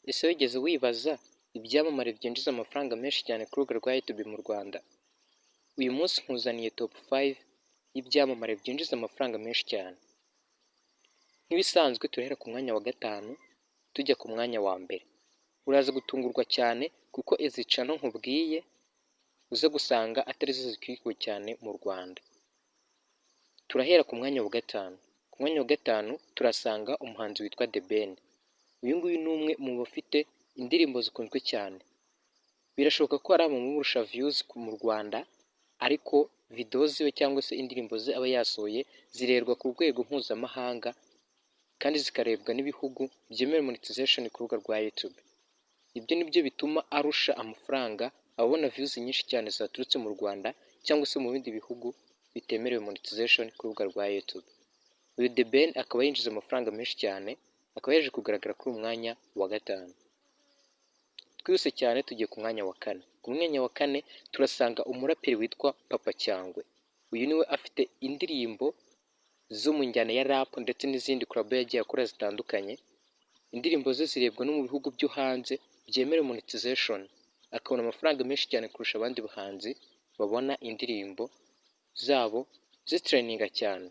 Ese wigeze wibaza ibyamamare byinjiza amafaranga menshi cyane ku rubuga rwa YouTube mu Rwanda? Uyu munsi nkuzaniye top 5 y'ibyamamare byinjiza amafaranga menshi cyane. Nk'ibisanzwe, turahera ku mwanya wa gatanu tujya ku mwanya wa mbere. Uraza gutungurwa cyane kuko izi channel nkubwiye uze gusanga atari zo zikurikiwe cyane mu Rwanda. Turahera ku mwanya wa gatanu. Ku mwanya wa gatanu turasanga umuhanzi witwa The Ben. Uyu nguyu ni umwe mu bafite indirimbo zikunzwe cyane. Birashoboka ko hari abamurusha views mu Rwanda, ariko video ziwe cyangwa se indirimbo ze aba yasohoye zirebwa ku rwego mpuzamahanga kandi zikarebwa n'ibihugu byemera monetization ku rubuga rwa YouTube. Ibyo ni byo bituma arusha amafaranga ababona views nyinshi cyane zaturutse mu Rwanda cyangwa se mu bindi bihugu bitemerewe monetization ku rubuga rwa YouTube. Uyu The Ben akaba yinjiza amafaranga menshi cyane, akaba yaje kugaragara kuri uyu mwanya wa gatanu. Twihuse cyane, tugiye ku mwanya wa kane. Ku mwanya wa kane turasanga umuraperi witwa Papa Cyangwe. Uyu niwe afite indirimbo zo mu njyana ya rap ndetse n'izindi collabo yagiye akora zitandukanye. Indirimbo ze zirebwa no mu bihugu byo hanze byemera monetization, akabona amafaranga menshi cyane kurusha abandi bahanzi babona indirimbo zabo zitrendinga cyane.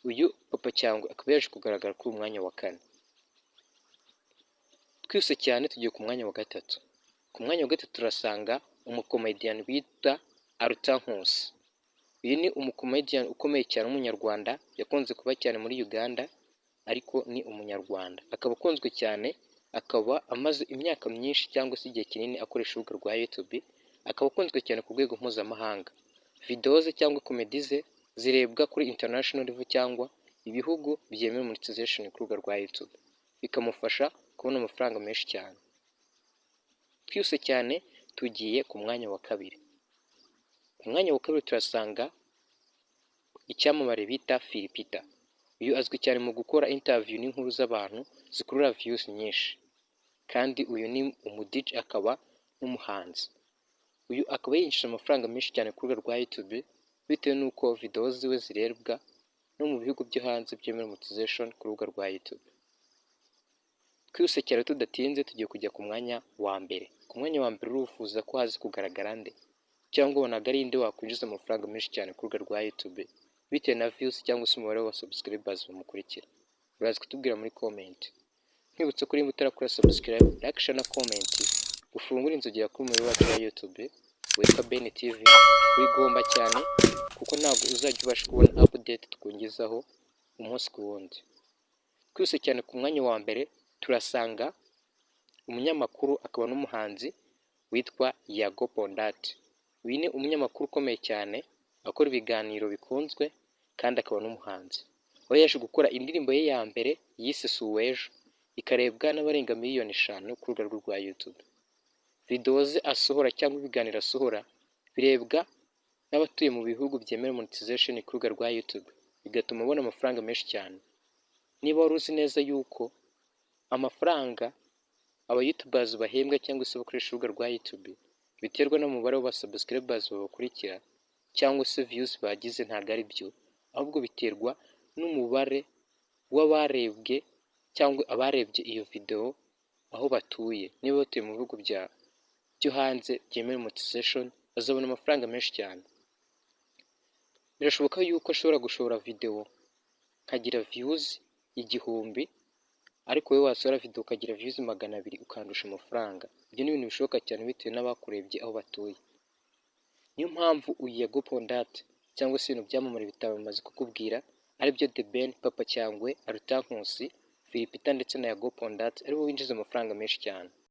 Uyu Papa Cyangwe akaba yaje kugaragara kuri uyu mwanya wa kane. Twihuse cyane, tugiye ku mwanya wa gatatu. Ku mwanya wa gatatu turasanga umukomediyani bita Arthur Nkusi. Uyu ni umukomediyani ukomeye cyane w'Umunyarwanda, yakunze kuba cyane muri Uganda ariko ni Umunyarwanda. Akaba akunzwe cyane, akaba amaze imyaka myinshi cyangwa se igihe kinini akoresha urubuga rwa YouTube, akaba akunzwe cyane ku rwego mpuzamahanga. Video ze cyangwa comedy ze zirebwa kuri international level cyangwa ibihugu byemera monetization ku rubuga rwa YouTube, bikamufasha kubona amafaranga menshi cyane. Twihuse cyane, tugiye ku mwanya wa kabiri. Ku mwanya wa kabiri turasanga icyamamare bita Phil Peter. Uyu azwi cyane mu gukora interview n'inkuru z'abantu zikurura views nyinshi, kandi uyu ni umu DJ akaba n'umuhanzi. Uyu akaba yinjije amafaranga menshi cyane ku rubuga rwa YouTube bitewe n'uko video ziwe zirebwa no mu bihugu byo hanze byemera monetization ku rubuga rwa YouTube. Twihuse cyane tudatinze, tugiye kujya ku mwanya wa mbere. Ku mwanya wa mbere urifuza ko haza kugaragara nde, cyangwa ubonaga ari nde wakwinjiza amafaranga menshi cyane ku rubuga rwa YouTube bitewe na views cyangwa se umubare wa subscribers bamukurikira? Uraza kutubwira muri comment. Nkwibutsa ko niba utarakora subscribe, like, share na comment, ufungure inzogera kuri umuyoboro wacu wa YouTube witwa Ben TV, wigomba cyane kuko ntabwo uzajya ubasha kubona update twongezaho umunsi ku wundi. Twihuse cyane, ku mwanya wa mbere turasanga umunyamakuru akaba n'umuhanzi witwa Yago Pon Dat. Uyu ni umunyamakuru ukomeye cyane, akora ibiganiro bikunzwe kandi akaba n'umuhanzi, aho yaje gukora indirimbo ye ya mbere yise Suwejo, ikarebwa n'abarenga miliyoni 5 ku rubuga rwe rwa YouTube. Video ze asohora cyangwa ibiganiro asohora birebwa n'abatuye mu bihugu byemera monetization ku rubuga rwa YouTube, bigatuma abona amafaranga menshi cyane. Niba wari uzi neza yuko amafaranga aba YouTubers bahembwa cyangwa se bakoresha urubuga rwa YouTube biterwa n'umubare w'aba subscribers babakurikira cyangwa se views bagize, ntabwo ari byo, ahubwo biterwa n'umubare w'abarebwe cyangwa abarebye iyo video aho batuye. Niba batuye mu bihugu byo hanze byemera monetization, bazabona amafaranga menshi cyane. Birashoboka yuko ashobora gushora video nkagira views 1000, ariko wowe wasohora video ukagira views 200, ukandusha amafaranga. Ibyo ni ibintu bishoboka cyane bitewe n'abakurebye aho batuye. Niyo mpamvu uyu Yago Pon Dat cyangwa se ibintu byamamare bitanu bimaze kukubwira, aribyo The Ben, Papa Cyangwe, Arthur Nkusi, Phil Peter ndetse na Yago Pon Dat, aribo binjiza amafaranga menshi cyane.